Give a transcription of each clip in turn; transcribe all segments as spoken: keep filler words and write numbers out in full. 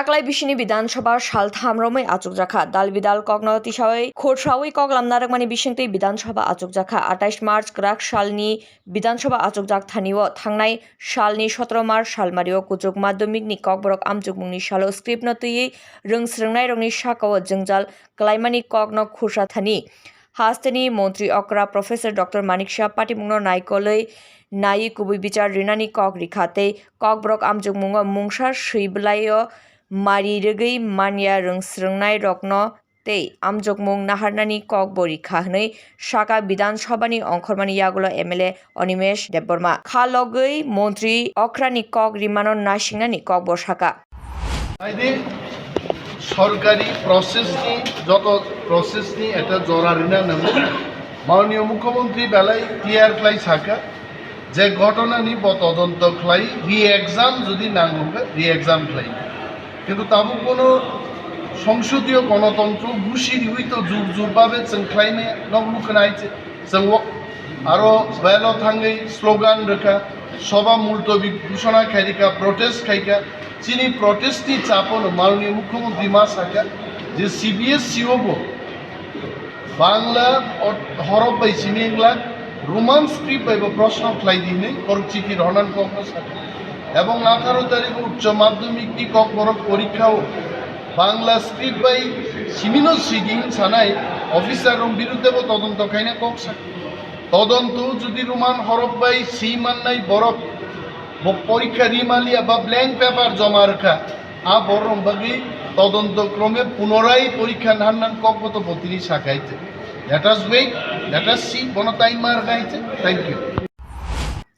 Taklai bisini Bidhan Sabha sal tham romwi achukjakha. Dal bidal kokno tisawi khursawi kok lamna rwkmani bisingtwi Bidhan Sabha achukjakha. Atais March kwrak salni Bidhan Sabha achukjak thani-o thangnai salni sotoro March salmario kuchuk madhyamikni kokborok amchukmungni salo script no twiwi rwng swrwngnairokni sakao jwngjal kwlaimani kokno khursa thani hasteni montri okra Professor Doctor Manik Saha patimungno naikolwi naiwi kubui bichar rinani kok rikha tei kokborok amchukmungo mungsa swi bwlaio mari rwgwi manya rwng swrwngnairokno tei amjokmung naharnani kok bo rikha hwnwi saka Bidhan Sabhani ongkhormani yagulo M L A Animesh Debbarma. Kha logwi montri okrani kok rimano naisingnani kok bo saka. Aide sorkari process ni joto process ni ekta jora rina nango. Mananiya Mukhyamantri belai clear khlai saka je ghotona ni bo todonto khlai re-exam jodi nango khe re-exam khlai. Kintu tabuk bono songsodiyo gonotontro busi riwi to jur jur babe chwng khlainai nok nukhnai chwng o aro belo thangwi slogan rwkha, soba multobi ghoshona khairika, protest khaika. Chini protest ni chapono Mananiya Mukhyamantri ma saka je C B S C o bo Bangla ot-, horof bai simi wngla, Roman script bai bo proshno khlai di hinwi borok chithi rohornani kokno saka. Ebong atharo tarikh uccho madhyamik ni kokborok porikha o Bangla script bai simino sigi hwn sanai officer rok birudde bo todonto khaina kok saka. Todonto jodi Roman horof bai si mannai borok bo porikha ri manliya ba blank paper joma rwkha, a borok bagwi todonto krome punorai porikha nangnang kok bo to botini sakai. Let us wait, let us see, bono time mar gai. Thank you.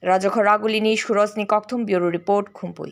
Rajakho Ragulini Surajni Kokthum Bureau Report, Khumpui.